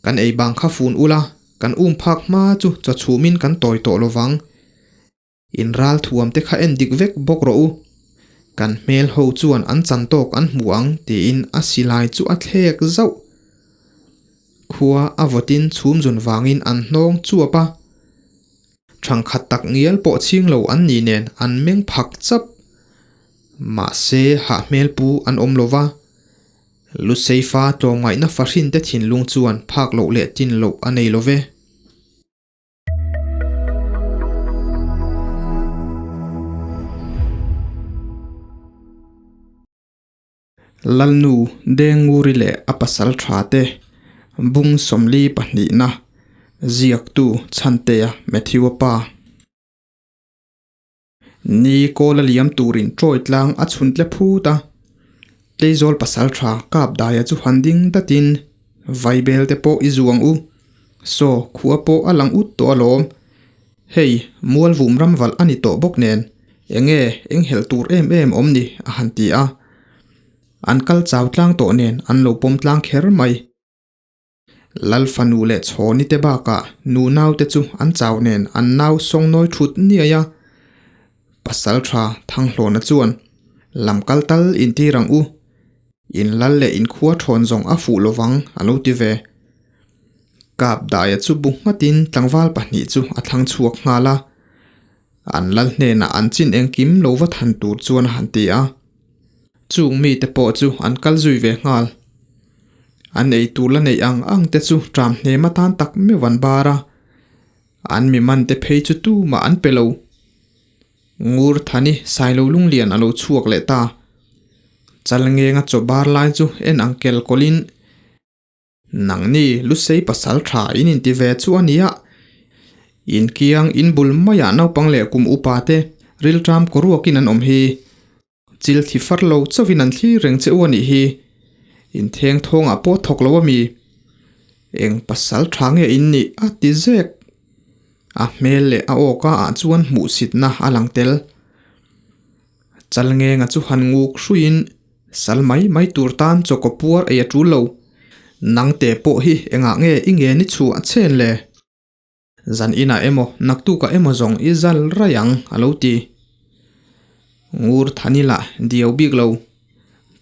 Kan ei bang kha fun ula, kan um phak hma chu chaw chhumin kan tawi tawh lovang. In ral thuam te kha en dik vek bawk rawh u. Kan hmel ho chuan an chan tawk an hmu ang tiin a silai chu a thlek zauh. Khua a vawtin chhum zun vangin an hnawng chuap a. Thangkhat tak ngial pawh chhing lo an ni nen an meng phak chap. Mahse hah hmel pu an awm lo va. Luseifa tlawmngaihna fahrinte thinlung chuan phak loh leh tin loh a nei lo ve. Lalnu Denguri leh a pasal tha te bung sawmli pahnihna ziaktu Chhantea Matthew-a pa. Ni kawl a liam turin Troy tlang a chhun tle phut a, Tleizawl pasal tha kap daia chu han ding datin Vaibel te pawh i zuang u, saw khua pawh a lang ut tawh alawm. Hei, mualvum ram valh a ni tawh bawk nen, enge eng helh tur em em awm ni a han ti a. An kal chau tlang tawh nen an lo pawm tlang kher mai. Lal fanu leh chhawni te bakah nu naute chu an chau nen an nau sawngnawi thut niai a. Pasal tha Thanghlawna chuan, Lam kal tal intir ang u. In lal leh in khua thawn zawng a fuh lovang a lo ti ve. Kap daia chu bu nghatin tlangval pahnih chu a thlang chhuak nghal a. An lal hnenah an chin engkim lo va than tur chuan a han ti a. Chung mite pawh chu an kal zui ve nghal. An ei tur la neih ang ang te chu tram hnem atan tak meuh an bar a. An mi man te phei chu tumah an pe lo. Ngur Thani Sailo Lunglian a lo chhuak leh ta. Chalngenga chaw bar lai chu en ang kel kawlhin, Nangni Lusei pasal tha in inti ve chu a nia. In kiang in bul maiah naupang leh kum upa te rilṭam kawruakin an awm hi. Chil thi far lo chauhin an thlir reng che u a nih hi. In theng thawngah pawh thawk lo a mi. Eng pasal tha nge in nih a ti zek. A hmel leh a awka ah chuan hmuhsitna a lang tel. Chalngenga chu han nguk hruiin sal mai mai tur tan chawkaw puar ei a tul lo. Nangte pawh hi engah nge i nge ni chhuah chen le? Zan inah emaw naktukah emaw zawng i zal raih ang a lo ti. Ngur Thanila diau bik lo.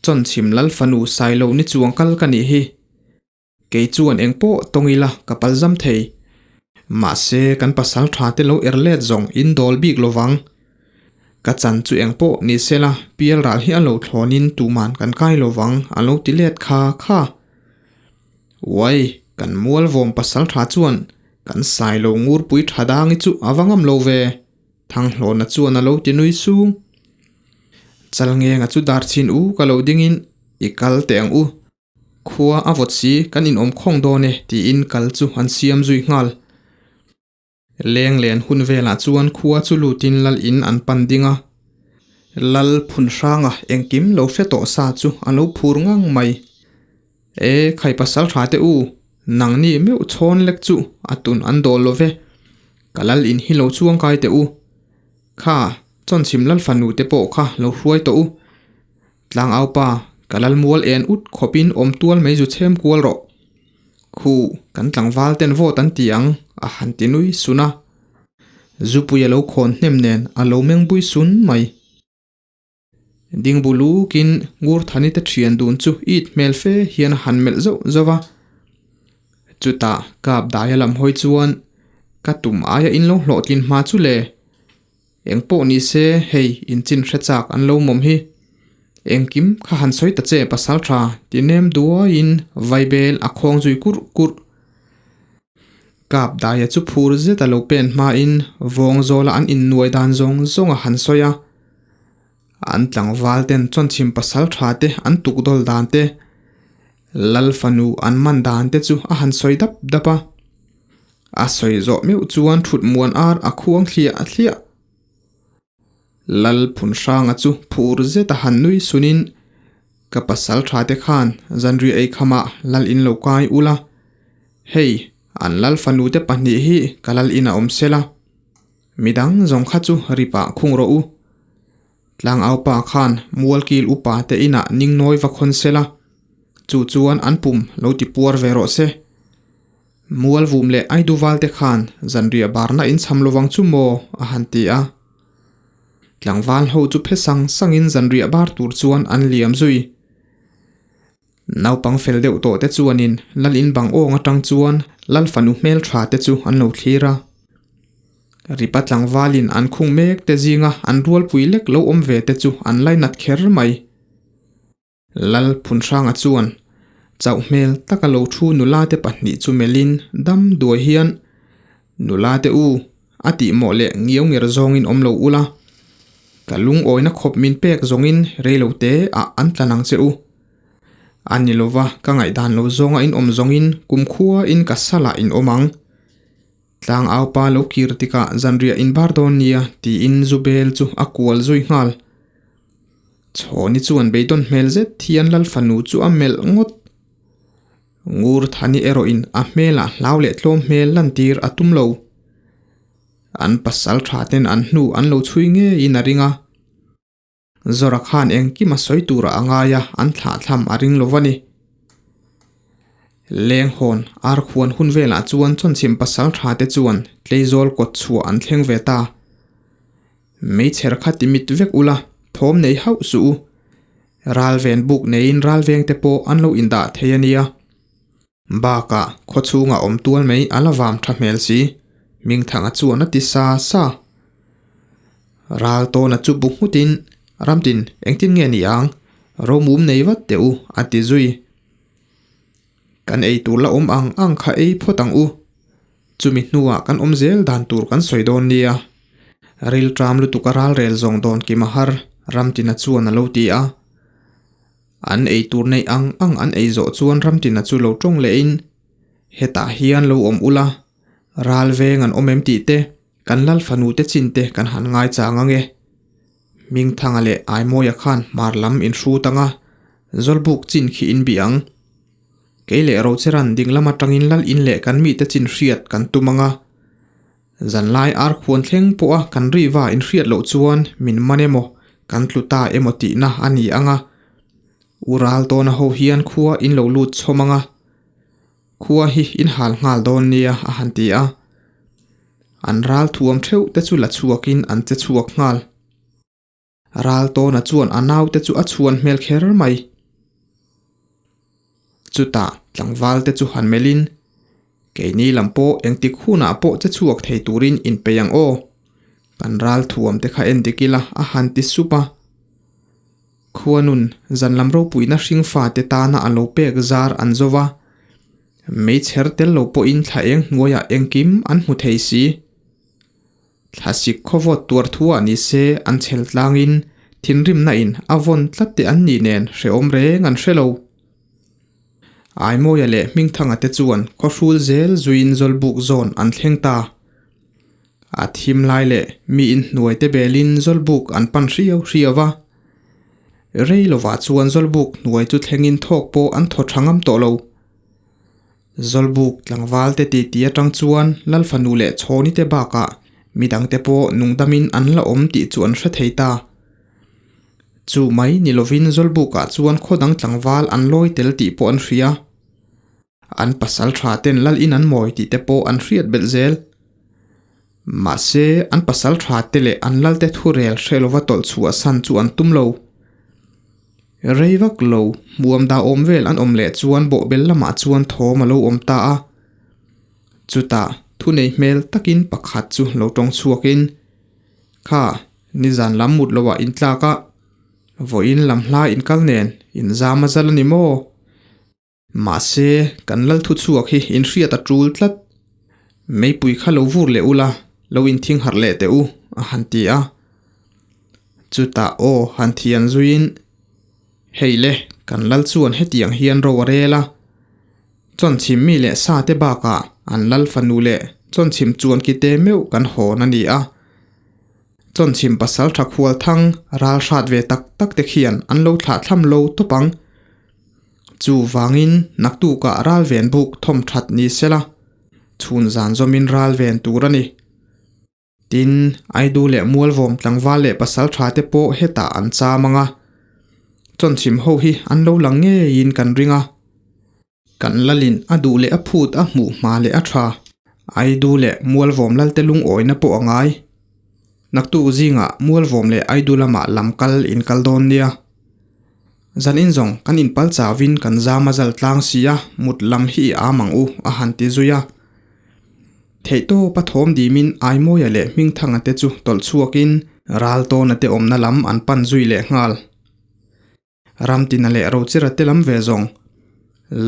Chawnchhim lal fanu Sailo ni chuang kal ka nih hi. Kei chuan eng pawh tawng ila ka pal zam thei. Mahse kan pasal tha te lo er let zawng in dawl bik lo vang. Ka chan chu eng pawh ni sela pial ral hi a lo thlawnin tuman kan kai lo vang a lo ti let kha kha. Uai, kan mual vawm pasal tha chuan kan sai lo ngurpui tha dangi chu a va ngam lo ve, Thanghlawna chuan a lo ti nui sung. Chalngenga chu dar chhin u ka lo dingin i kal teh ang u. Khua a vawt si kan inawm khawng dawn e tiin kal chu an siam zui nghal. Leng len hun velah chuan khua chu lutin lal in an pan ding a. Lal phun hranga engkim lo hre tawh sa chu a lo phur ngang mai. E khai pasal tha te u, nangni meuh chhawn lek chu a tun an dawl lo ve. Ka lal in hi lo chuang kai teh u. Kha, chawnchhim lal fanu te pawh kha lo hruai tawh u. Tlangau pa, ka lal mual en ut khawpin awm tual mai zu chhem kual rawh. Khu, kan tlangval ten vote an ti ang, a han ti nui sun a. Zupui a lo khawn hnem nen a lo meng bui sun mai. Dingbu lukin Ngurthani te thian dun chu it hmel fe hian a han melh zauh zauh a. Chutah kap daia lam hawi chuan, Ka tum aia in lo hlawhtlin hma chu le. Eng pawh ni se hei inchin hre chak an lo mawm hi. Engkim kha han sawi ta che pasal tha ti nem duaiin vaibel a khawng zui kurh kurh. Kap daia chu phur zet a lo pen hmain vawng zawla an innuai dan zawng zawng a han sawi a. An tlangval ten chawnchhim pasal tha te an tukdawl dan te, Lal fanu an man dan te chu a han sawi dap dap a. A sawi zawh meuh chuan thut muan ar a khuang thliah thliah. Lal phun hranga chu phur zet a han nui sunin, Ka pasal tha te khan zanriah ei khamah lal in lo kai ula. Hei, an lal fanu te pahnih hi ka lal in a awm sela. Midang zawng kha chu ripah khung rawh u. Tlangaupa khan mualkil upa te inah ningnawi va khawn sela, chu chuan an pum lo ti puar ve rawh se. Mualvum leh Aiduval te khan zanriah barna in cham lovang chu maw? a han ti a. Tlangval ho chu phe sang sangin zanriah bar tur chuan an liam zui. Naupang fel deuh tawh te chuanin lal in bang awng atang chuan lal fanu hmeltha te chu an lo thlir a. Ripa tlangvalin an khung mek te zinga an rualpui lek lo awm ve te chu an lainat kher mai. Lal Phunhranga chuan chauh hmel taka lo thu nula te pahnih chu melhin dam duai hian, Nula te u, a tih mawh leh ngiau nger zawngin awm lo ula, ka lungawina khawp min pek zawngin rei lo te ah an tlan ang che u. A ni lova ka ngaihdan lo zawnga in awm zawngin kumkhua in ka salah in awm ang. Tlangaupa lo kir tikah zanriah in bar dawn nia tiin Zubel chu a kual zui nghal. Chhawni chuan beidawn hmel zet hian Lal fanu chu a melh ngawt. Ngur Thani erawhin a hmelah hlau leh tlawm hmel lantir a tum lo. An pasal tha ten an hnu an lo chhui ngeiin a ring a. Zora khan engkim a sawi turah a ngai a, an thlahthlam a ring lo va ni. Lenghawn ar khuan hun velah chuan chawnchhim pasal tha te chuan Tleizawl kawt chhuah an thleng ve ta. Meichher kha ti mit vek ula, thawm nei hauh suh u. Ralven buk neiin ralveng te pawh an lo indah thei a nia. Bakah khaw chhungah awm tual mai a la vam tha hmel si, Mingthanga chuan a ti sa sa. Ral tawna chu bu nghutin, Ramtin, engtin nge ni ang? Romum nei vat teh u, a ti zui. Kan ei tur la awm ang ang kha ei phawt ang u. Chumi hnuah kan awm zel dan tur kan sawi dawn nia. Rilṭam lutuk a ralrel zawng dawn kim a har, Ramtina chuan a lo ti a. An ei tur neih ang ang an ei zawh chuan Ramtina chu lo tawng lehin, Hetah hian lo awm ula, ral veng an awm em tih te, kan lal fanu te chin te kan han ngaichang ang e. Hmingthanga leh Aimawia khan hmar lam in hrut ang a, Zawlbuk chin khi in bih ang. Kei leh Rocheran ding lam atangin lal in leh kan mite chin hriat kan tum ang a. Zanlai ar khuan thleng pawha kan riva in hriat loh chuan min man emaw, kan tlu ta emaw tihna a ni ang a. U ral tawna ho hian khua in lo lut chhawm ang a. Khua hi in hal nghal dawn nia a han ti a. An ral thuam theuh te chu la chhuakin an che chhuak nghal. Ral tawna chuan a naute chu a chhuan hmel kher mai. Chutah tlangval te chu han melhin, Keini lam pawh engtik hunah pawh che chhuak thei turin inpeih ang aw. Kan ral thuam te kha en dik ila a han ti sup a. Khuanun zan lam ropuina hring fate tana a lo pek zar an zo va, meichher tel lo pawhin thla eng hnuaiah engkim an hmu thei si. Thlasik khawvawt tuar thuah ni se an chhel tlangin thinrimna in a vawn tlat te an nih nen hrehawm reng an hre lo. Aimawia leh Hmingthanga te chuan khawhrul zel zuiin Zawlbuk zawn an thleng ta. A thim lai leh mi inhnuai te belin Zawlbuk an pan hriau hriau va. Rei lovah chuan Zawlbuk hnuai chu thlengin thawk pawh an thaw tha ngam tawh lo. Zawlbuk tlangval te titi atang chuan Lal fanu leh Chhawni te bakah midang te pawh nungdamin an la awm tih chu an hre thei ta. Chu mai ni lovin Zawlbukah chuan khaw dang tlangval an lawi tel tih pawh an hria. An pasal tha ten Lal in an mawi tih te pawh an hriat belh zel. Mahse, an pasal tha te leh an lal te thurel hre lova tawlh chhuah san chu an tum lo. Rei vak lo, hmuam dah awm vel an awm leh chuan bawhbel lamah chuan thawm a lo awm ta a. Chutah, thunei hmel takin pakhat chu lo tawng chhuakin, Kha, nizan lam mut loah in tlak a, vawiin lam hla in kal nen, in zam a zal a ni maw? Mahse, kan lal thu chhuak hi in hriat a tul tlat. Meipui kha lo vur leh ula, lo inthing harh leh teh u, a han ti a. Chutah aw han thian zuiin, Hei le, kan lal chuan hetiang hian ro a rel a. Chawnchhim mi leh sa te bakah an lal fanu leh chawnchhim chuan ki te meuh kan hawn a ni a. Chawnchhim pasal tha khual thang ral hrat ve tak tak te khian an lo thlahthlam lo tawp ang. Chuvangin naktukah ralven buk thawm that ni sela, chhun zan zawmin ralven tur a ni. Tin, Aidu leh Mualvawm tlangval leh pasal tha te pawh hetah an cham ang a, chawnchhim ho hi an lo lang ngeiin kan ring a. Kan lalin a duh leh a phut a hmuh hma leh a tha. Aidu leh Mualvawm lalte lungawina pawh a ngai. Naktuk zingah Mualvawm leh Aidu lamah lam kal in kal dawn nia. Zan in zawng kan inpal chauhin kan zam a zal tlang si a, mut lam hi i am ang u, a han ti zui a. Theihtawp a thawm dimin Aimawia leh Hmingthanga te chu tawlh chhuakin Raltawna te awmna lam an pan zui leh nghal. Ramtina leh Rochera te lam ve zawng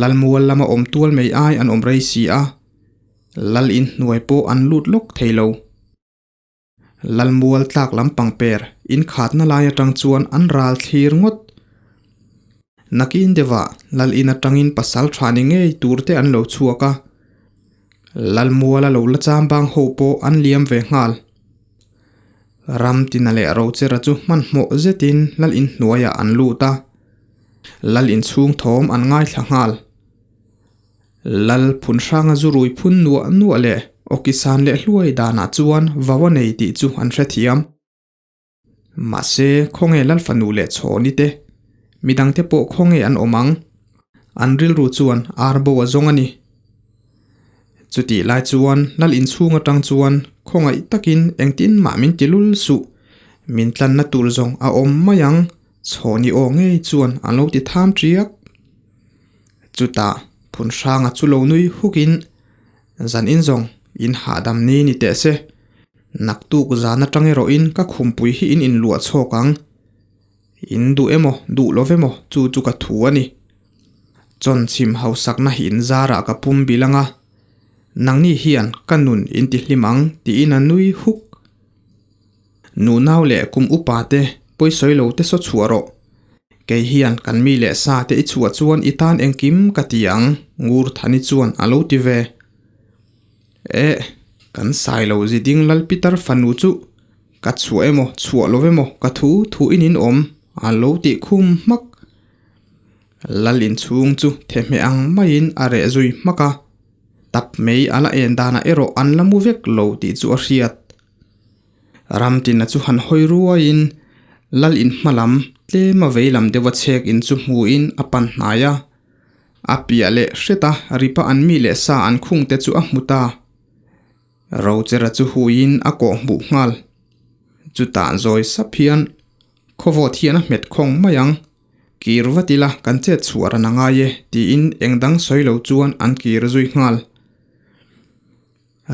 Lalmual lama awm tual mai ai an awm rei si a, Lal in hnuai pawh an lut lawk thei lo. Lalmual tlak lam pangper in khatna lai atang chuan an ral thlir ngawt. Nakin deuhah Lal in atangin pasal tha ni ngei tur te an lo chhuak a, Lalmuala lo la chambang ho pawh an liam ve nghal. Ramtina leh Rochera chu hmanhmawh zetin Lal in hnuaiah an lut a, Lal in chhung thawm an ngaithla nghal. Lal phun hranga zu rui phun nuah nuah leh awkisan leh hluai danah chuan vau a nei tih chu an hrethiam. Mahse, khawnge Lal fanu leh chhawni te, midangte pawh khawnge an awm ang? An rilru chuan ar bo a zawng a ni. Chutih lai chuan Lal inchhung atang chuan khawngaih takin engtin mah min ti lul suh, min tlanna tur zawng a awm mai ang, chhawni aw ngei chuan an lo ti tham tiak. Chutah phun hranga chu lo nui hukin zan in zawng in hahdam ni ni teh se, naktuk zan atang erawhin ka khumpui hi in inluah chhawk ang. In duh emaw, duh lo emaw chu chu ka thu a ni. Chawnchhim hausakna hi in zarah ka pum bil ang a, nangni hian ka nun in ti hlim ang tiin a nui huk. Nunau leh kum upa te pawisawi lo te saw chhuah rawh. Kei hian kan mi leh sa te i chhuah chuan i tan engkim ka ti ang, Ngurthani chuan a lo ti ve. Eh, kan sai lo ziding Lal Pitar fanu chu Ka chhuah emaw, chhuah lo emaw, ka thu thu in in awm, a lo tih khum hmak. Lal inchhung chu thehmeh ang maiin a reh zui hmak a, tap mai a la en danah erawh an la mu vek lo tih chu a hriat. Ramtina chu han hawi ruaiin Lal in hma lam tlema vei lam deuha chhek in chu hmuin a pan hnai a, a piah leh hret a ripa an mi leh sa an khung te chu a hmu ta. Rochera chu huiin a kawh hmuh nghal. Chutah zawi sap hian khawvawt hian a hmet khawng mai ang, kir vat ila kan chet chhuah ran a ngai e tiin eng dang sawi lo chuan an kir zui nghal.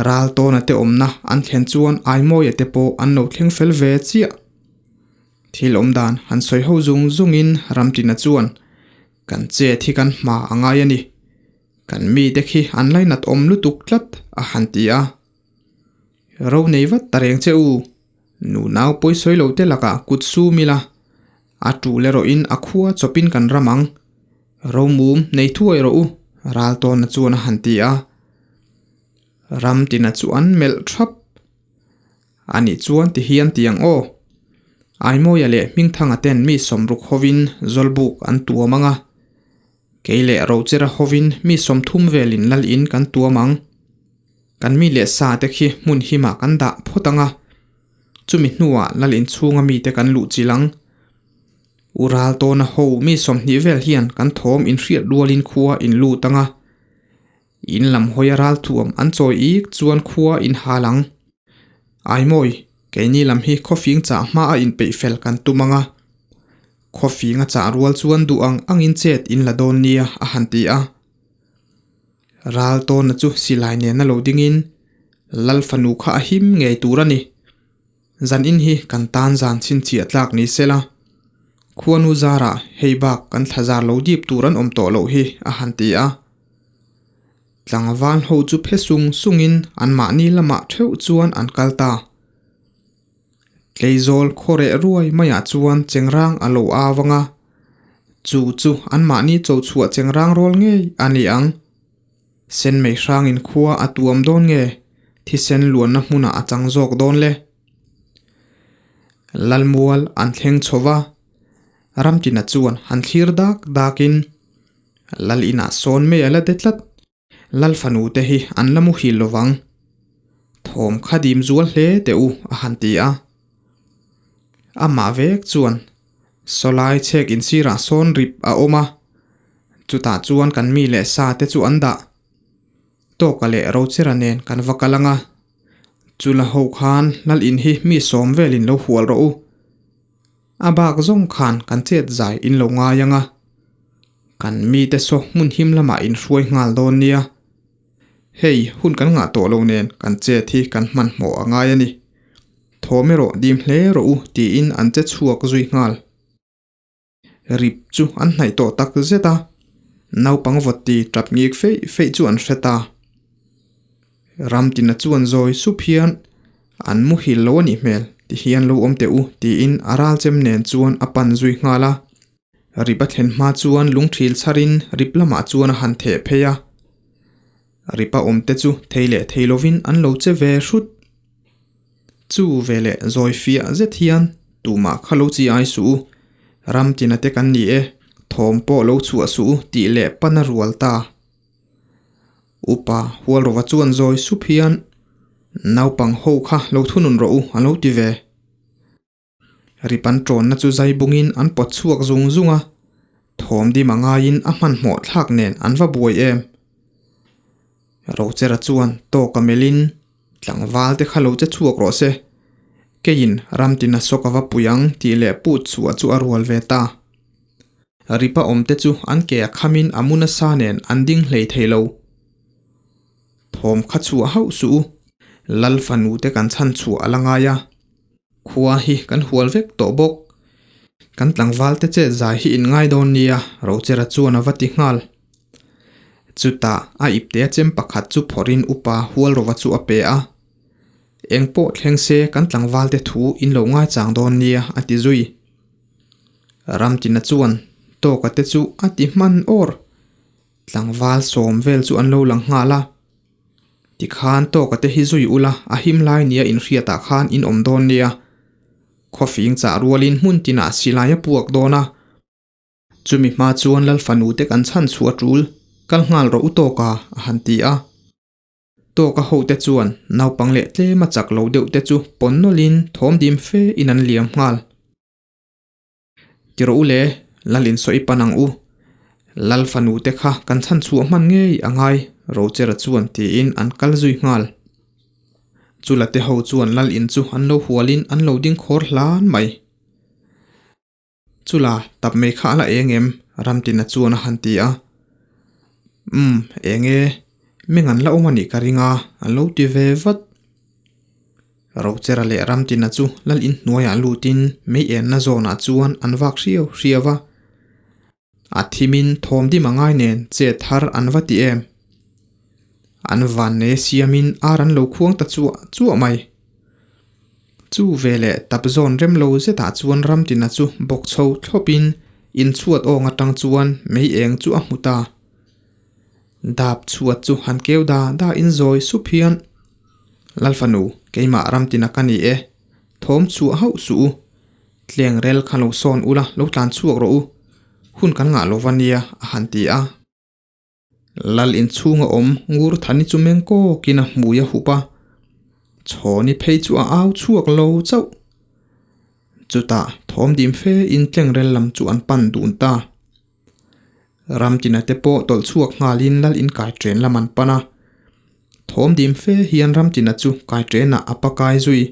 Ral tawna te awmna an thlen chuan Aimawia te pawh an lo thleng fel ve chiah. Thil awm dan han sawi ho zung zungin Ramtina chuan kan chet hi kan hma a ngai a ni. Kan mite khi an lainat awm lutuk tlat a han ti a. Ro nei vat ta reng che u, nunau pawisawi lo te lakah kut sum ila, a tul erawhin a khua chawpin kan ram ang. Ro mum nei thuai rawh u, Raltawna chuan a han ti a. Ramtina chu an melh thap. Anih chuan ti hian ti ang aw. Aimawia leh Hmingthanga ten mi sawmruk hovin Zawlbuk an tuam ang a. Kei leh Rochera hovin mi 30 velin lal in kan tuam ang. Kan mi leh sa te khi hmun himah kan dah phawt ang a, chumi hnuah lal in chhunga mite kan luh chilh ang. U Raltawna ho mi 20 vel hian kan thawm inhriat rualin khua in lut ang a, in lam hawia ralthuam an chawi ik chuan khua in hal ang. Aimawi, keini lam hi khawfing chah hma a inpeih fel kan tum ang a. Khawfing a chah rual chuan duh ang angin chet in la dawn nia a han ti a. Ral tawna chu silai nena lo dingin Lal fanu kha a him ngei tur a ni. Zan in hi kan tan zan chhinchhiah tlak ni sela. Khuanu zarah hei bak kan thla zar lo dip tur an awm tawh loh hi a han ti a. Tlangval ho chu phe sung sungin anmahni lamah theuh chuan an kal ta. Tleizawl khawreh ruai maiah chuan chengrang a lo au ang a, chu chu anmahni cho chhuah chengrang rawl ngei a ni ang. Sen mei hrangin khua a tuam dawn nge, thisen luanna hmunah a chang zawk dawn le? Lalmual an thleng chho va, Ramtina chuan han thlir dak dakin Lal inah sawn mai a la de tlat. Lal fanu te hi an la muhil lo vang. Thawm kha dim zual hle teh u a han ti a. Amah vek chuan sawlai chhek insirah sawn rip a awm a. Chutah chuan kan mi leh sa te chu an dah. Tawka leh Rochera nen kan va kal ang a. Chula ho khan lal in hi mi sawm velin lo hual rawh u. A bak zawng khan kan chet zai in lo ngai ang a. Kan mite saw hmun him lamah in hruai nghal dawn nia. Hei, hun kan ngah tawh lo nen kan chet hi kan hmanhmawh a ngai a ni. Thawm erawh dim hle rawh u tiin an che chhuak zui nghal. Rip chu an hnaih tawh tak zet a, naupang vawt ti tap ngik feih feih chu an hre ta. Ramtina chuan zawi sup hian an muhil lo a nih hmel ti hian lo awm teh u tiin a ralchem nen chuan a pan zui nghal a. Rip a thlen hma chuan lungthil chharin rip lamah chuan a han theh phei a. Rip a awm te chu thei leh thei lovin an lo che ve hrut. Chu veleh zawi fiah zet hian tumah kha lo chi ai suh u, ram tina te kan ni e, thawm pawh lo chhuah suh u tih leh pan a rual ta. Upa Hualrova chuan zawi sup hian naupang ho kha lo thunun rawh u a lo ti ve. Rip an ṭawnna chu zai bungin an pawt chhuak zung zung a, thawm dim a ngaiin a hmanhmawh thlak nen an va buai em. Rochera chuan tawk a melhin tlangval te kha lo che chhuak rawh se, keiin ramtin a sawk a va pui ang tih leh put chhuah chu a rual ve ta. Rip a awm te chu an ke a khamin a mu nasa nen an ding hlei thei lo. Thawm kha chhuah hauh suh u, Lal fanu te kan chhan chhuah a la ngai a. Khua hi kan hual vek tawh bawk. Kan tlangval te chet zai hi in ngai dawn nia, Rochera chuan a va ti nghal. Chutah a ipte a chem pakhat chu phawrhin upa Hualrova chu a pe a. Eng pawh thleng se kan tlangval te thu in lo ngaichang dawn nia a ti zui. Ramtina chuan Tawka te chu a ti hman awr. Tlangval sawm vel chu an lo lang nghal a. Tikhan tawka te hi zui ula a him lai nia inhriatah khan in awm dawn nia. Khawfing chah rualin hmun tinah silai a puak dawn a. Chumi hma chuan Lal fanu te kan chhan chhuah tul, kal nghal rawh u tawka a han ti a. Tawka hote chuan naupang leh tlema chak lo deuh te chu pawn nawlhin thawm dim fe in an liam nghal. Ti rawh u le, Lal in sawi pan ang u. Lal fanu te kha kan chhan chhuah hman ngei a ngai, Rochera chuan tiin an kal zui nghal. Chula te ho chuan Lal in chu an lo hualin an lo ding khawr hlan mai. Chula, tap mai kha a la eng em? Ramtina chuan a han ti a. Umm, eng e, meng an la awm a nih ka ring a, an lo ti ve vat. Rochera leh Ramtina chu lal in hnuaiah lutin mei enna zawnah chuan an vak hriau hriau a. A thimin thawm dim a ngai nen che thar an va ti em. An vanne siamin ar an lo khuang ta chuah chuah mai. Chu veleh tap zawn rem lo zetah chuan Ramtina chu bawk chho thlawpin inchhuat awng atang chuan mei eng chu a hmu ta. Dap chhuat chu han keu da da in zawi sup hian, Lalfanu, keimah ramtina ka ni e, thawm chhuah hauh suh u. Tleng rel kha lo sawn ula, lo tlan chhuak rawh u. Hun kan ngah lo va nia, a han ti a. Lal inchhunga awm ngur thani chu meng kawkin a hmui a hup a, chhawni phei chu a au chhuak lo chauh. Chutah thawm dim fe in tleng rel lam chu an pan dun ta. Ramtina te pawh tawlh chhuak nghalin lal in kai ṭen lam an pan a. Thawm dim fe hian Ramtina chu kai ṭenah a pakai zui.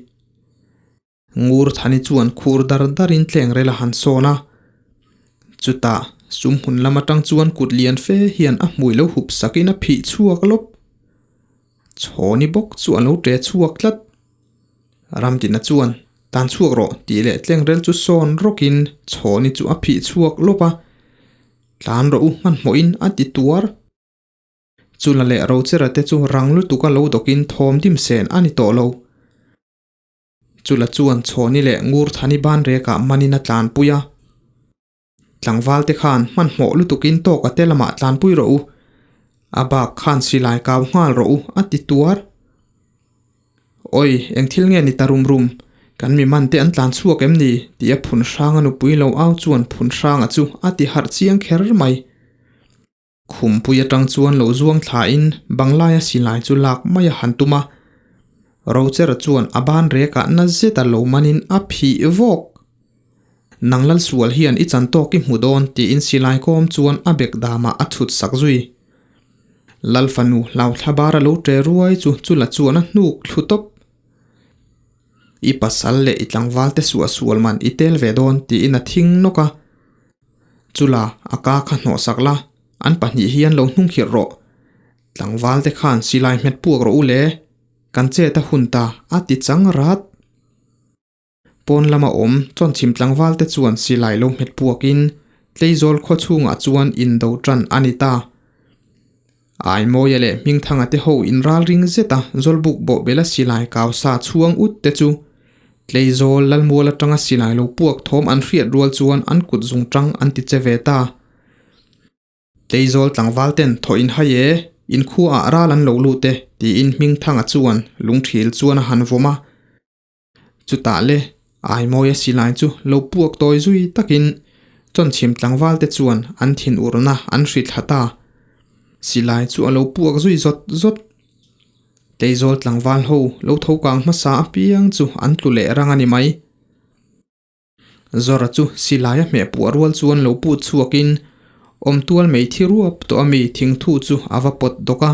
Ngur Thani chuan khur dar darin tleng rel a han sawn a. Chutah sum hmun lam atang chuan kut lian fe hian a hmui lo hup sakin a phih chhuak lawp. Chhawni bawk chu a lo ṭe chhuak tlat. Ramtina chuan, Tan chhuak rawh, tih leh tlengrel chu sawn rawkin chhawni chu a phih chhuak lawp a. Tlan rawh u hmanhmawhin a ti tuar. Chula leh Rochera te chu rang lutuka lo dawkin thawm dim sen a ni tawh lo. Chula chuan chhawni leh ngur thani ban rekah manin a tlanpui a. Tlangval te khan hmanhmawh lutukin tawka te lamah tlanpui rawh u, a bak khan silai kau nghal rawh u a ti tuar. Awi, eng thil nge ni ta rum rum, kan mi man te an tlan chhuak em ni? tih a phun hranga nupui lo au chuan phun hranga chu a ti harh chiang kher mai. Khumpui atang chuan lo zuang thlain banglaia silai chu lak mai a han tum a, Rochera chuan a ban rekah na zeta lo manin a phih vawk. Nang lal sual hian i chan tawk i hmu dawn tiin silai kawm chuan a bek damah a chhut sak zui. Lal fanu hlauthla bar a lo ṭe ruai chu chula chuan a hnuk thlu tawp. I pasal leh i tlangval te suah sual man i tel ve dawn tiin a thing nawk a. Chula a ka kha hnawhsak la, an pahnih hian lo hnungkhirh rawh. Tlangval te khan silai hmet puak rawh u le, kan chet a hun ta a ti chang rat. Pawn lama awm chawnchhim tlangval te chuan silai lo hmet puakin Tleizawl khaw chhungah chuan indo tan a ni ta. Aimawia leh Hmingthanga te ho inralring zeta Zawlbuk bawhbela silai kau sa chhuang ut te chu Tleizawl Lalmual atanga silai lo puak thawm an hriat rual chuan an kut zung tang an ti che ve ta. Tleizawl tlangval ten thaw in hai e, in khua ah ral an lo lut e tiin Hmingthanga chuan lungthil chuan a han vawm a. Chutah le, Aimawia silai chu lo puak tawi zui takin Chawnchhim tlangval te chuan an thin urna an hri thla ta. Silai chu a lo puak zui zawt zawt. Tleizawl tlangval ho lo tho kang hmasa apiang chu an tlu leh rang a ni mai. Zawra chu silai a hmeh puah rual chuan lo put chhuakin awmtual mei thi ruap tawh ami thingthu chu a va pawt dawk a.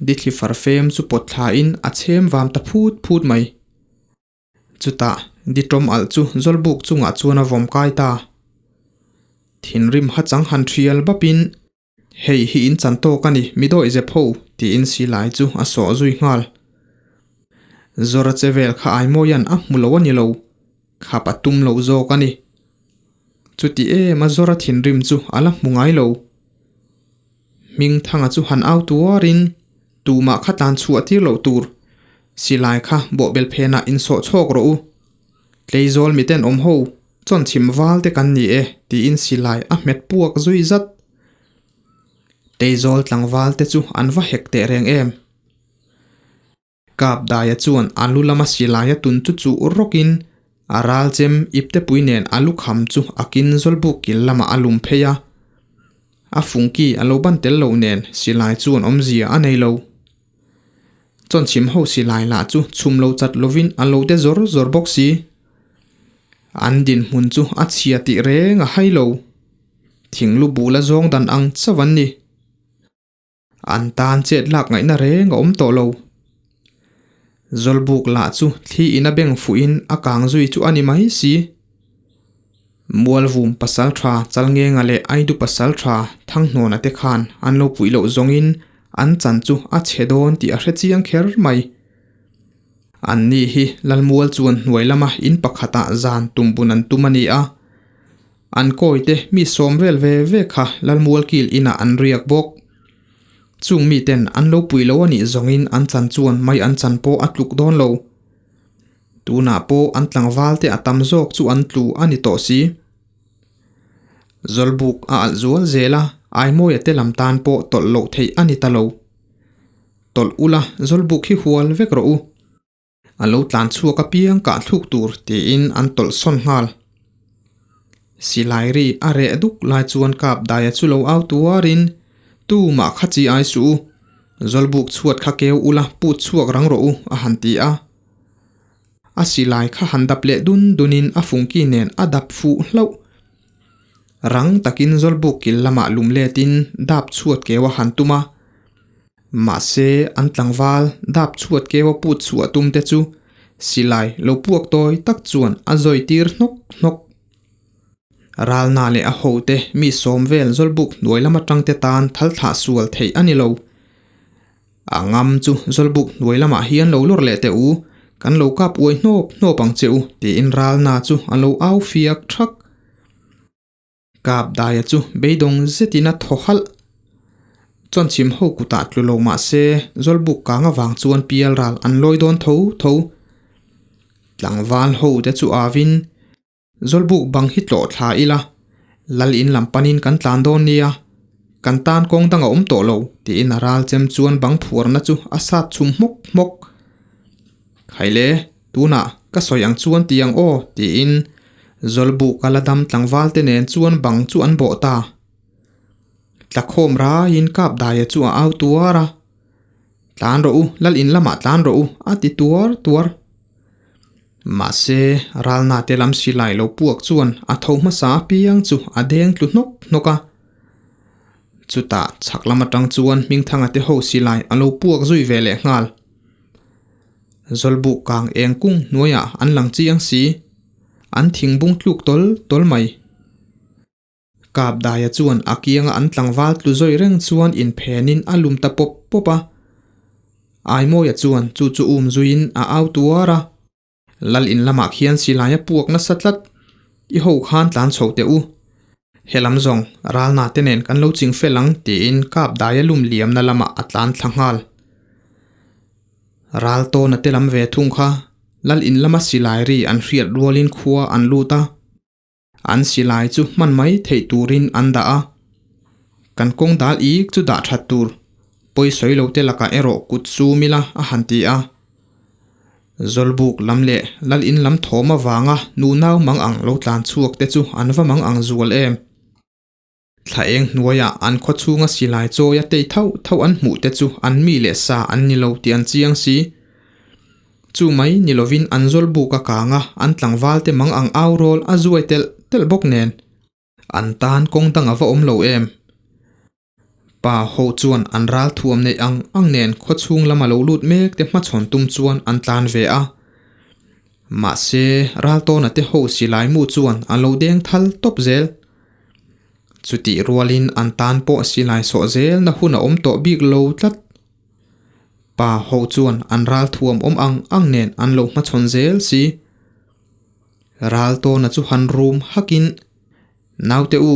Dithli farfem chu pawt thlain a chhem vam ta phut phut mai. Chutah ditawm alh chu zawlbuk chungah chuan a vawm kai ta. Thinrim hachang han thial bapin Hei hi in chan tawk a ni, mi dawih zep ho, tiin silai chu a sawh zui nghal. Zawra che vel kha Aimawia'n a hmu lo a ni lo, khap a tum lo zawk a ni. Chuti em a Zawra thinrim chu a la hmu ngai lo. Hmingthanga chu han au tuarin tumah kha tlan chhuah tir loh tur, silai kha bawhbel phenah insawh chhawk rawh u. Tleizawl miten awm ho, chawnchhim val te kan ni e, tiin silai a hmet puak zui zat. Tleizawl tlangval te chu an va hek teh reng em? Kap Daia chuan a lu lama silai a tun chu chuh rawkin a ral chem iptepui nen a lukham chu a kin zawlbuk kil lamah a lum phei a. A fungki a lo ban tel lo nen silai chuan awmzia a nei lo. Chawnchhim ho silai lah chu chhum lo chat lovin a lo de zawr zawr bawk si. An dinhmun chu a chhia tih reng a hai lo. Thinglu bula zawng dan ang chauh an ni. An tan chet lak ngaihna reng a awm tawh lo. Zawlbuk lah chu thli in a beng fuhin a kang zui chu a ni mai si. Mualvum pasaltha Chalngenga leh Aidu pasaltha Thanghnawna te khan an lo puih loh zawngin an chan chu a chhe dawn tih a hre chiang kher mai. Anni hi Lalmual chuan hnuai lama in pakhatah zan tumbun an tum a ni a. An kawite mi sawm vel ve ve kha Lalmual kil inah an riak bawk. Chung miten an lo puih lo a nih zawngin an chan chuan mai an chan pawh a tluk dawn lo. Tunah pawh an tlangval te a tam zawk chu an tlu a ni tawh si. Zawlbuk a alh zual zel a, Aimawia te lam tan pawh tawlh loh theih a ni ta lo. Tawlh ula, Zawlbuk hi hual vek rawh u. A lo tlan chhuak apiang kah thluk tur tiin an tawlh sawn nghal. Silai ri a reh duk lai chuan kap daia chu lo au tuarin, Tumah kha chi ai suh u, Zawlbuk chhuat kha keu ula put chhuak rang rawh u a han ti a. A silai kha han dap leh dun dunin a fungki nen a dap fuh hlauh. Rang takin Zawlbuk kil lamah lum letin dap chhuat keu a han tum a. Mahse an tlangval dap chhuat keu a put chhuah tum te chu silai lo puak tawi tak chuan a zawi tir hnawk hnawk. Ralna leh a hote mi sawm vel Zawlbuk hnuai lam atang te tan thal thlah sual theih a ni lo. A ngam chu Zawlbuk hnuai lamah hian lo lawr leh teh u, kan lo kap uai hnawp hnawp ang che u tiin Ralna chu a lo au fiak thak. Kap daia chu beidawng zetin a thaw halh. Chawnchhim ho kutah tlu lo mah se Zawlbuk kang avang chuan pial ral an lawi dawn tho tho. Tlangval ho te chu avin Zawlbuk bang hi tlawh thla ila, Lal in lam panin kan tlan dawn nia, kan tan kawng dang a awm tawh lo, tiin a ral chem chuan bang phuarna chu a sat chhum hmawk hmawk. Khaile, tunah ka sawi ang chuan ti ang aw, tiin Zawlbuk a la dam tlangval te nen chuan bang chu an bawh ta. Tlakhawm raiin kap daia chu a au tuar a, Tlan rawh u, Lal in lamah tlan rawh u, a ti tuar tuar. Mahse, ralna te lam silai lo puak chuan a tho hmasa apiang chu a deng tlu hnawk hnawk a. Chutah chhak lam atang chuan Hmingthanga te ho silai a lo puak zui ve leh nghal. Zawlbuk kang eng kung hnuaiah an lang chiang si. An thingbung tluk tawl tawl mai. Kapdaia chuan a kianga an tlangval tlu zawi reng chuan inphenin a lum ta pawp pawp a. Aimawia chuan chu chu um zuiin a au tuar a. Lal in lamah khian silai a puak nasa tlat. I ho khan tlan chho teh u. He lam zawng ralna te nen kan lo ching fel ang tiin Kapdaia lum liamna lamah a tlan thla nghal. Ral tawna te lam ve thung kha Lal in lama silai ri an hriat rualin khua an lut a. An silai chu hman mai theih turin an dah a, kan kawng dal ik chu dah that tur, pawisawi lo te lakah erawh kut sum ila a han ti a. Zawlbuk lam leh Lal in lam thawm avanga nu nau mang ang lo tlan chhuak te chu an va mang ang zual em. Thla eng hnuaiah an khaw chhunga silai chawi a tei thauh thauh an hmuh te chu an mi leh sa an ni lo tih an chiang si. Chu mai ni lovin an zawl buk a kang a, an tlangval te mang ang au rawl a zuai telh telh bawk nen. An tan kawng dang a va awm lo em? Pa ho chuan an ral thuam neih ang ang nen khaw chhung lama lo lut mek te hmachhawn tum chuan an tlan ve a. Mahse, ral tawna te ho silai mu chuan a lo deng thal tawp zel. Chutih rualin an tan pawh silai sawh zelna hun a awm tawh bik lo tlat. Pa ho chuan an ral thuam awm ang ang nen an lo hmachhawn zel si. Ral tawna chu han rum hakin, Naute u,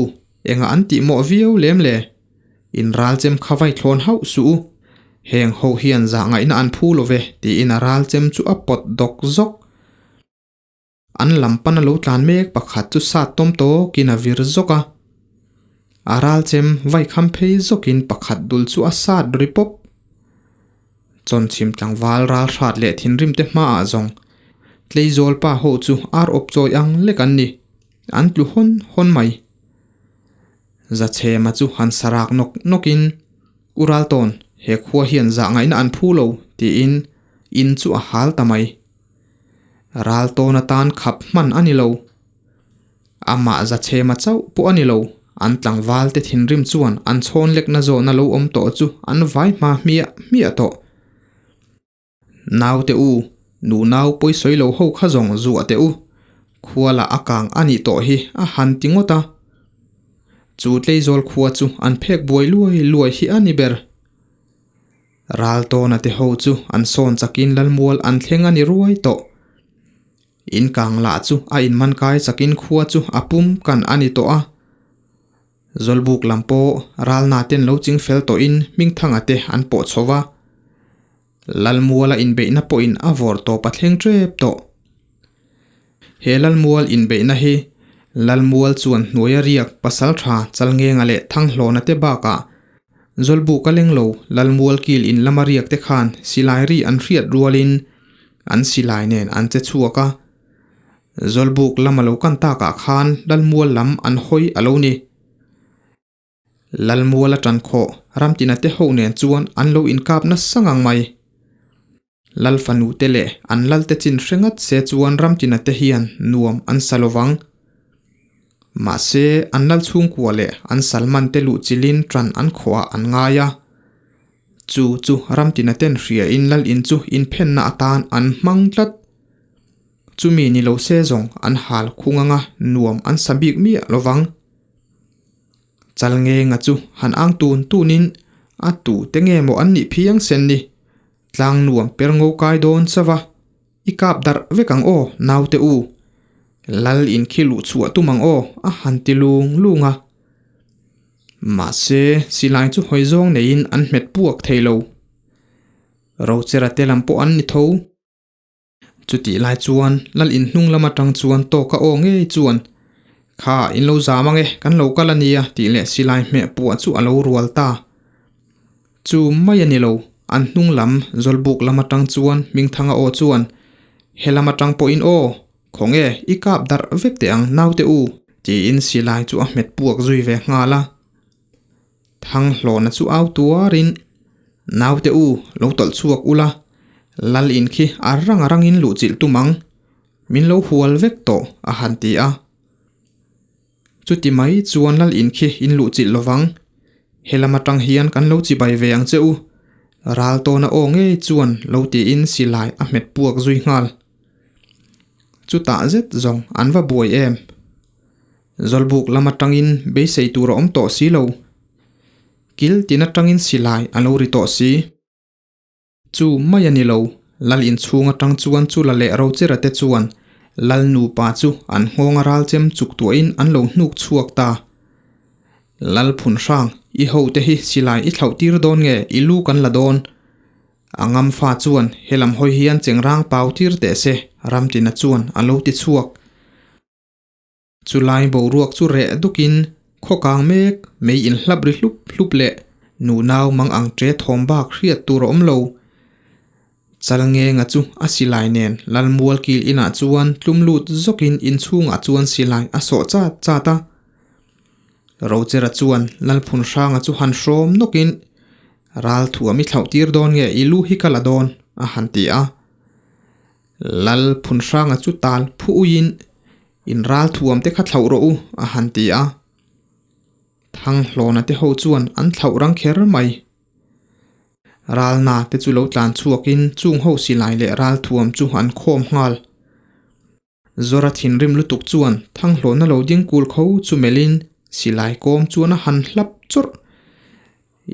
engah an tih mawh viau lem le? In ral chem kha vai thlawn hauh suh u. Heng ho hian zah ngaihna an phu lo ve, tiin a ral chem chu a pawt dawk zawk. An lam pana lo tlan mek pakhat chu sat tawm tawkin a vir zawk a. A ral chem vai kham phei zawkin pakhat dul chu a sat ri pawp. Chawnchhim tlangval ral hrat leh thinrim te hmaah zawng Tleizawl pa ho chu ar awp chawi ang lek an ni. An tlu hawn hawn mai. Zachhema chu han sarak nawk nawkin, U Raltawn, he khua hian zah ngaihna an phu lo, tiin in chu a hal ta mai. Ral tawn atan khap hman a ni lo. Amah Zachhema chauh pawh a ni lo, an tlangval te thinrim chuan an chhawn lekna zawhna lo awm tawh chu an vai hma hmiah hmiah tawh. Naute u, nu nau pawisawi lo ho kha zawng zuah teh u, khuala a kang a nih tawh hi a han ti ngawt a. Chu Tleizawl khua chu an phek buai luai luai hi a ni ber. Ral tawna te ho chu an sawn chakin Lalmual an thleng a ni ruai tawh. In kang lah chu a inman kai chakin khua chu a pum kan a ni tawh a. Zawlbuk lam pawh ralna ten lo ching fel tawhin Hmingthanga te an pawh chho va. Lalmuala inbeihna pawhin a vawr tawp a thleng tep tawh. He Lalmual inbeihna hi Lalmual chuan hnuaia riak Pasaltha Chalngenga leh Thanghlawna te bakah Zawlbuka leng lo Lalmual kil in lama riak te khan silai ri an hriat rualin an silai nen an che chhuak a. Zawlbuk lama lo kan takah khan Lalmual lam an hawi a lo ni. Lalmuala tankhawh ramtina te ho nen chuan an lo inkap nasa ngang mai. Lal fanu te leh an lal te chin hre ngat se chuan ramtina te hian nuam an sa lovang. Mahse, an lal chhungkua leh an salman te luh chilin tan an khawhah an ngai a. Chu chu ramtina ten hriain lal in chu inphenna atan an hmang tlat. Chumi ni lo se zawng an hal khung anga nuam an sa bik miah lovang. Chalngenga chu han ang tun tunin a tu te nge maw an nih phiang sen ni. Tlang nuam per ngo kai dawn chauh a, i kap darh vek ang aw naute u. Lal in khi luh chhuah tum ang aw a han ti lung lung a. Mahse silai chu hawi zawng neiin an hmet puak thei lo. Rochera te lam pawh an ni tho. Chutih lai chuan lal in hnung lam atang chuan tawka aw ngei chuan, Kha, in lo zam ang e, kan lo kal a nia tih leh silai hmeh puah chu a lo rual ta. Chu mai a ni lo, an hnung lam Zawlbuk lam atang chuan Hmingthanga aw chuan, He lam atang pawhin aw, khawnge i kap darh vek teh ang naute u, tiin silai chu a hmet puak zui ve nghal a. Thanghlawna chu au tuarin, Naute u, lo tawlh chhuak ula, Lal in khi a rang a rangin luhchilh tum ang. Min lo hual vek tawh, a han ti a. Chuti mai chuan lal in khi in luh chilh lovang. He lam atang hian kan lo chibai ve ang che u. Ral tawna aw ngei chuan lo tiin silai a hmet puak zui nghal. Chutah zet zawng an va buai em. Zawlbuk lam atangin beisei tur a awm tawh si lo. Kil tin atangin silai a lo ri tawh si. Chu mai a ni lo, Lal inchhung atang chuan chu la leh Rochera te chuan Lal nupa chu an nghawng a ral chem chuk tuahin an lo hnuk chhuak ta. Lal phun hrang, i ho te hi silai i thlauh tir dawn nge i lu kan la dawn? A ngam fa chuan helam hawi hian chengrang pau tir teh se, Ramtina chuan a lo ti chhuak. Chulai boruak chu reh dukin khaw kang mek mei inhlap ri hlup hlup leh nunau mang ang ṭe thawm bak hriat tur a awm lo. Chal ngenga chu a silai nen Lalmual kil inah chuan tlum lut zawkin inchhungah chuan silai a sawh chat chat a. Rochera chuan Lalphun hranga chu han hrawm nawkin ral thuam i thlauh tir dawn nge i lu hi ka la dawn a han ti a. Lal phun hranga chu tal phu uiin in ral thuam te kha thlauh rawh u a han ti a. Thanghlawna te ho chuan an thlauh rang kher mai. Ralna te chu lo tlan chhuakin chung ho silai leh ral thuam chu an khawm nghal. Zawra thinrim lutuk chuan Thanghlawna lo ding kul kho chu melhin silai kawm chuan a han hlap chawrh.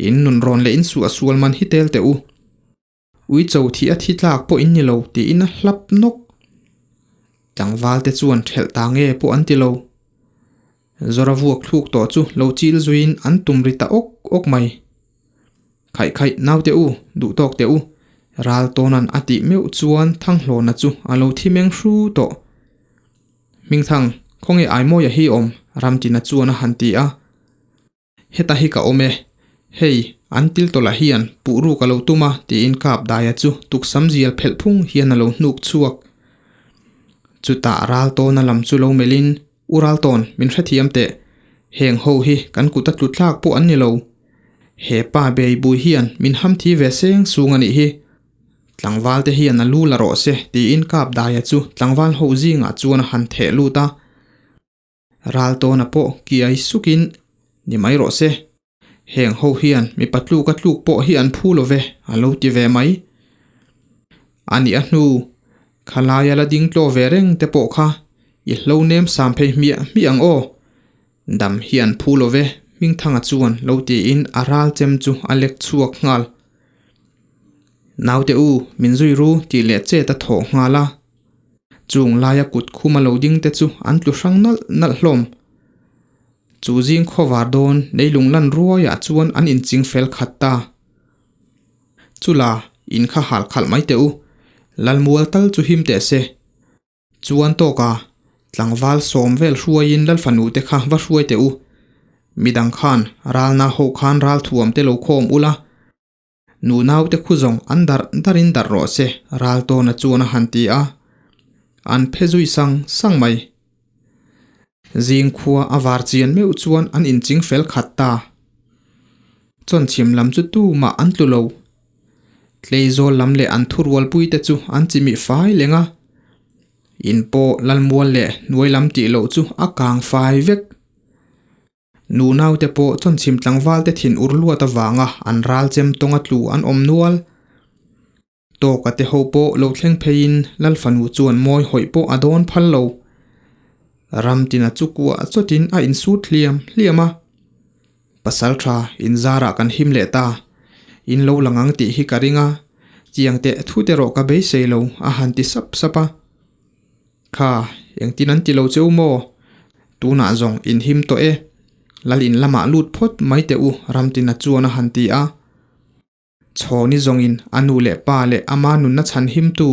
In nun rawn leh in suah sual man hi tel teh u. Ui cho thih a thi tlak pawh in ni lo tiin a hlap nawk. Tlangval te chuan thelh ta nge pawh an ti lo. Zawra vuak thluk tawh chu lo chil zuiin an tum ri ta awk awk mai. Khaih khaih naute u, duh tawk teh u, ral tawnan a tih meuh chuan Thanghlawna chu a lo thi meng hru tawh. Hmingthang, khawnge Aimawia hi awm? Ramtina chuan a han ti a. Heta hi ka awm e. Hei, an til tawlh ah hian puh ruk a lo tum a, tiin kap daia chu tuksam zial phelh phung hian a lo hnuk chhuak. Chutah Raltawna lam chu lo melhin, U Raltawn, min hrethiam teh. Heng ho hi kan kut a tlu tlak pawh an ni lo. He pa bei bui hian min ham thi ve seng sung a nih hi. Tlangval te hian a lu la rawh se, tiin kap daia chu tlangval ho zingah chuan a han theh lut a. Raltawna pawh kiai sukin, Ni mai rawh se. Heng ho hian mipa tluka tluk pawh hi an phu lo ve, a lo ti ve mai. A nih a hnu, khalaia la ding tlaw ve reng te pawh kha i hlo nem sam phei hmiah hmiah ang aw. Dam hi an phu lo ve, Hmingthanga chuan lo tiin a ral chem chu a lek chhuak nghal. Naute u, min zui ru tih leh chet a thawh nghal a. Chung laia kut khuma lo ding te chu an tlu hrang nalh nalh hlawm. Chu zing khawvar dawn leilung lan ruaiah chuan an inching fel khat ta. Chula, in kha hal khalh mai teh u. Lalmual tal chu him teh se. Chuan tawka, tlangval sawm vel hruaiin Lalfanu te kha va hruai teh u. Midang khan ralna ho khan ralthuam te lo khawm ula. Nu naute khu zawng an darh darhin darh rawh se, Raltawna chuan a han ti a. An phe zui sang sang mai. Zing khua a var chian meuh chuan an inching fel khat ta. Chawnchhim lam chu tumah an tlu lo. Tleizawl lam leh an thurualpui te chu an chimih fai leng a. In pawh Lalmual leh hnuai lam tih loh chu a kang fai vek. Nu naute pawh chawnchhim tlangval te thin ur luat avanga an ral chem tawnga tlu an awm nual. Tawka te ho pawh lo thleng pheiin Lal fanu chuan mawi hawih pawh a dawn phal lo. Ramtina chu kuah chawtin a insut hliam hliam a. Pasal tha inzarah kan him leh ta. In lo lang ang tih hi ka ring a, chiang teh thu te rawh ka beisei lo a han ti sap sap a. Kha, engtin an ti lo che u maw? Tunah zawng in him tawh e. Lal in lamah lut phawt mai teh u, Ramtina chuan a han ti a. Chhawni zawngin a nu leh pa leh ama nunna chhan himtu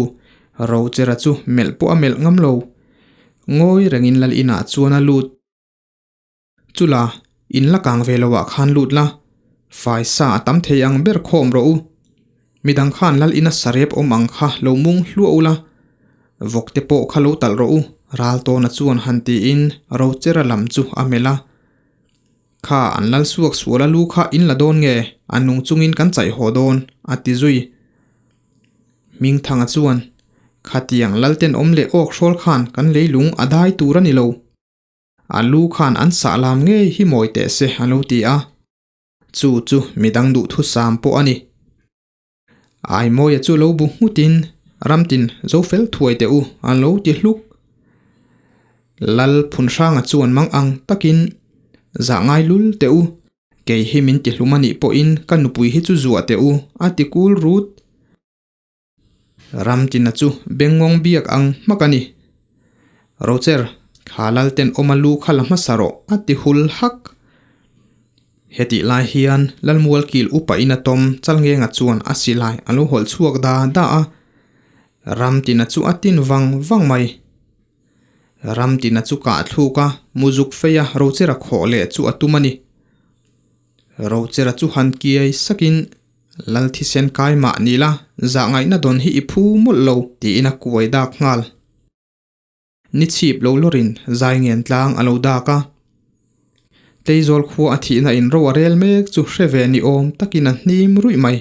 Rochera chu melh pawh a melh ngam lo. Ngawi rengin lal inah chuan a lut. Chula, in la kang ve loah khan lut la, fai sa a tam thei ang ber khawm rawh u. Midang khan lal ina sarep awm ang kha lo mung hluah ula, vawk te pawh kha lo talh rawh u, Raltawna chuan han tiin Rochera lam chu a melh a. Kha an lal suak sual a lu kha in la dawn nge, a nung chungin kan chaih haw dawn, a ti zui. Hmingthanga chuan, Khatiang lalten awm leh awk hrawl khan kan leilung a dai tur a ni lo. A lu khan an sah lam ngei hi mawi teh se a lo ti a. Chu chu midang duhthusam pawh a ni. Aimawia chu lo bu nghutin ramtin zo fel thuai teh u a lo ti hluk. Lal Phunhranga chuan mang ang takin zah ngai lul teh u, kei hi min ti hlum a nih pawhin ka nupui hi chu zuah teh u a ti kul rut. Ramtina chu bengngawng biak ang hmak a ni. Rocher, kha lal tenawma lu kha la hmasa rawh a ti hul hak. Hetih lai hian Lalmualkil upa in a tawm Chalngenga chuan a silai a lo hawlh chhuak da da a, Ramtina chu a tin vang vang mai. Ramtina chu kah thluk a, muzuk fei a Rochera khawh leh chu a tum a ni. Rochera chu han kiai sakin Lal thisen kai mah ni la, zah ngaihna dawn hi i phu mawlh lo tiin a kuai dak nghal. Ni chhip lo lawrin zai ngen tlang a lo dak a. Tleizawl khua a thihna in ro a rel mek chu hre ve ni awm takin a hnim ruih mai.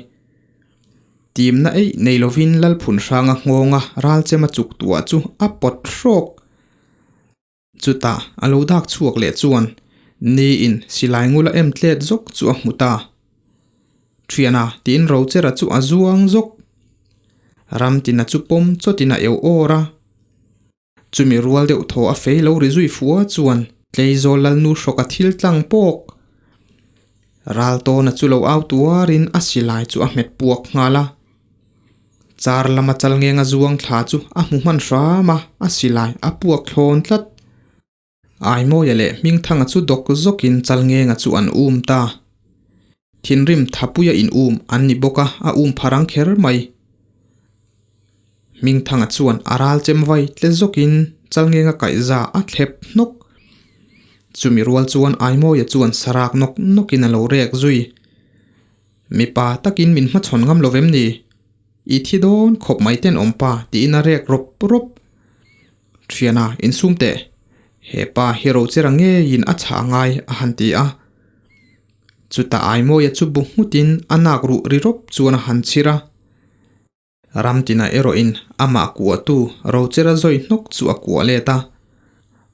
Timna eih nei lovin Lalphun hranga nghawnga ralchem a chuk tuah chu a pawt hrawk. Chutah a lo dak chhuak leh chuan ni in silai ngula em tlet zawk chu a hmu ta. Thiana tiin Rochera chu a zuang zawk. Ramtina chu pawm chawtin a eu awr a. Chumi rual deuh thaw a fei lo ri zui fua chuan Tleizawl Lalnu hrawk a thil tlang pawk. Raltawna chu lo au tuarin a silai chu a hmet puak nghal a. Char lama chal ngenga zuang thla chu a hmu hman hram a, a silai a puak thlawn tlat. Aimawia leh Hmingthanga chu dawk zawkin chal ngenga chu an um ta. Thinrim Thapuia in um an ni bawk a, a um pharang kher mai. Hmingthanga chuan a ral chem vai tle zawkin chal ngenga kaihza a thlep hnawk. Chumi rual chuan Aimawia chuan sarak nawk nawkin a lo rek zui. Mipa takin min hmachhawn ngam lo vem ni? I thi dawn khawp mai ten awm pa tiin a rek rawp rawp. Thiana insum teh. He pa hi Rochera ngeiin a chhah ngai a han ti a. Chutah Aimawia chu bu nghutin a nak ruh ri rawp chuan a han chhir a. Ramtina erawhin amah kuahtu Rochera zawi hnawk chu a kuah let a.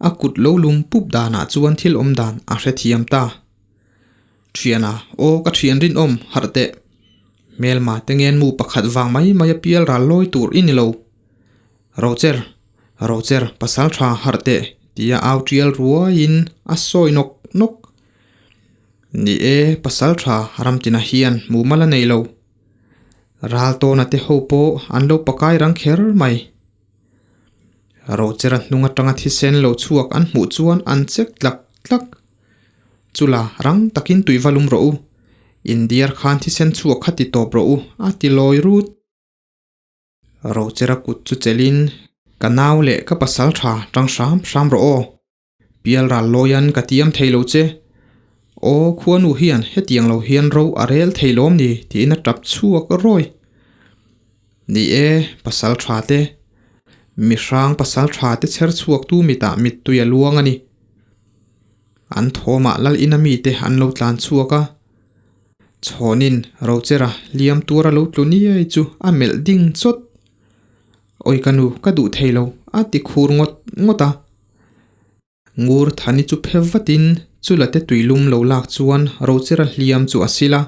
A kut lo lum pup danah chuan thil awm dan a hrethiam ta. Thiana, aw ka thian rinawm, harh teh. Hmelma te ngen mu pakhat vang mai mai a pial ral lawi tur i ni lo. Rocher, Rocher, pasal tha harh teh, tia au tial ruaiin a sawi nawk nawk. Ni e, pasal tha Ramtina hian mumal a nei lo. Raltawna te ho pawh an lo pakai rang kher mai. Rochera hnung atanga thisen lo chhuak an hmuh chuan an chek tlak tlak. Chula rang takin tui va lum rawh u. Indiar khan thisen chhuak kha ti tawp rawh u a ti lawi rut. Rochera kut chu chelhin ka nau leh ka pasal tha tang hram hram rawh aw. Pial ral lawian ka tiam thei lo che. Aw, khuanu hian hetiang lo hian ro a rel thei lawm ni tiin a tap chhuak rawi. Ni e, pasal tha te. Mihrang pasal tha te chher chhuak tu mitah mittui a luang a ni. An thawmah lal ina mite an lo tlan chhuak a. Chhawnin Rochera hliam tuar a lo tlu niai chu a melh ding chawt. Awi ka nu, ka duh thei lo, a ti khur ngawt ngawt a. Ngur Thani chu phe vatin chulate tuilum lo lak chuan Rochera hliam chu a sil a.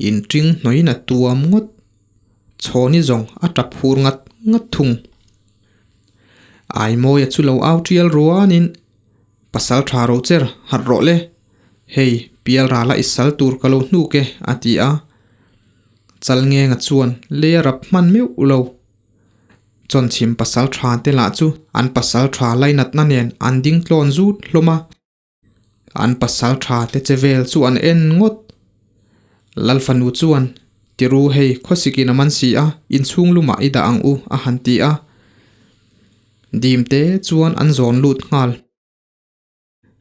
Inṭing hnawin a tuam ngawt. Chhawni zawng a tap hur ngat ngat thung. Aimawia chu lo au ṭial ruanin, Pasal ṭha Rocher, harh rawh le. Hei, pial rala i sal tur ka lo hnuk e, a ti a. Chalngenga chuan lei a rap hman meuh lo. Chawnchhim pasal tha te lah chu an pasal tha lainatna nen an ding tlawn zut hlawm a. An pasal tha te che vel chu an en ngawt. Lalfanu chuan, Tiru hei khawsikin a man si a, inchhung lumah i dah ang u, a han ti a. Dim te chuan an zawn lut nghal.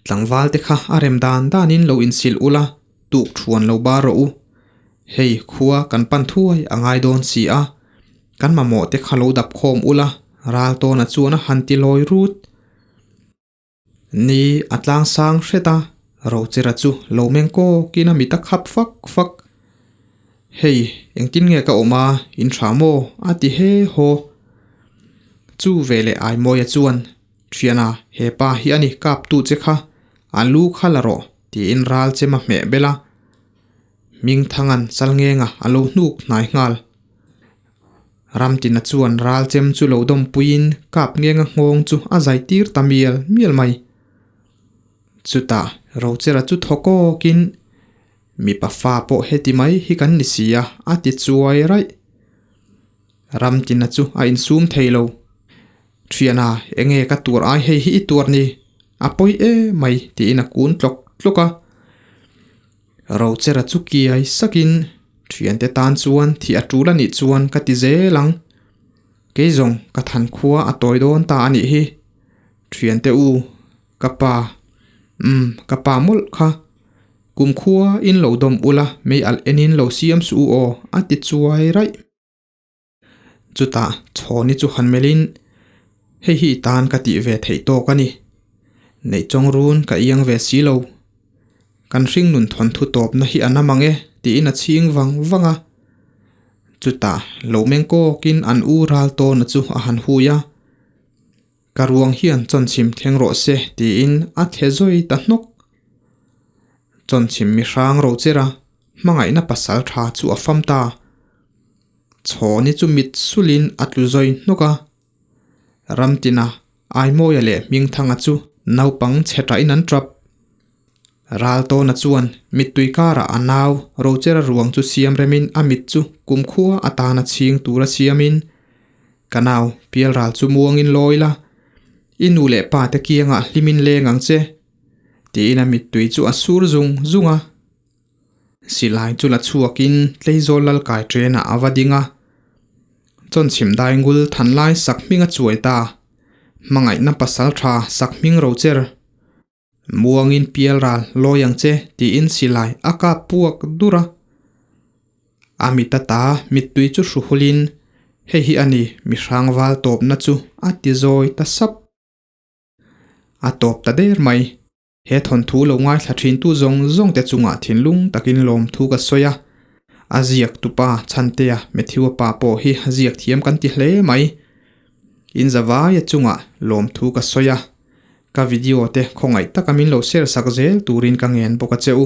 Tlangval te kha a rem dan danin lo insilh ula, tuk thuan lo bar rawh u. Hei, khua kan pan thuai a ngai dawn si a, kan mamawh te kha lo dap khawm ula, Raltawna chuan a han ti lawi rut. Ni, a tlang sang hret a, Rochera chu lo meng kawkin a mit a khap fak fak. Hei, engtin nge ka awm a, in tha maw? a ti he haw. Chu veleh Aimawia chuan, Thiana, he pa hi a ni kaptu che kha, a lu kha la rawh, tiin ral chem a hmeh bel a. Hmingthanga'n Chalngenga a lo hnuk hnai nghal. Ramtina chuan ral chem chu lo dawmpuiin Kapngenga nghawng chu a zai tir ta mial mial mai. Chutah Rochera chu thaw kawkin, Mipa fa pawh heti mai hi kan ni si a, a ti chuai raih. Ramtina chu a insum thei lo. Thiana, enge ka tuar ai hei hi i tuar ni? A pawi em mai, tiin a kun tlawk tlawk a. Rochera chu kiai sakin, Thiante tan chuan thih a tul a nih chuan ka ti zel ang. Kei zawng ka than khua a tawi dawn ta a nih hi. Thiante u, ka pa, umm, ka pa mawlh kha. Kum khua in lo dawm ula, mei alh enin lo siam suh u aw, a ti chuai raih. Chutah Chhawni chu han melhin, Hei hi i tan ka tih ve theih tawk a ni. Neih chawng run ka iang ve si lo. Kan hringnun thawnthu tawpna hi a na mang e, tiin a chhing vang vang a. Chutah lo meng kawkin an u ral tawna chu a han hui a. Ka ruang hian chawnchhim thleng rawh se tiin a thle zawi ta hnawk. Chawnchhim mi hrang ro cher a, hmangaihna pasal tha chu a fam ta. Chhawni chu mit sulin a tlu zawi hnawk a. Ramtina, Aimawia leh Hmingthanga chu naupang chhe ṭahin an ṭap. Raltawna chuan mittui karah a nau Rochera ruang chu siam remin a mit chu kumkhua atana chhing tura siamin, Ka nau, pialral chu muangin lawi la, i nu leh pa te kiangah hlimin leng ang che, tiin a mittui chu a sur zung zung a. Silai chu la chhuakin Tleizawl Lalkai ṭenah a va ding a. Chawnchhim daingul thanlai sakhming a chuai ta, hmangaihna pasal ṭha sakhming rocher. Muangin pialral lawi ang che tiin silai a kap puak dur a. A mit ata mittui chu hru hulin hei hi a ni mihrang val tawpna chu a ti zawi ta sap. A tawp ta der mai. He thawnthu lo ngaithla thintu zawng zawng te chungah thinlung takin lawmthu ka sawi a. A ziak tupa Chhantea Matthew-a pa pawh hi a ziak thiam kan ti hle mai. Inzavaia chungah lawmthu ka sawi a. Ka video te khawngaih taka min lo share sak zel turin ka ngen bawk a che u.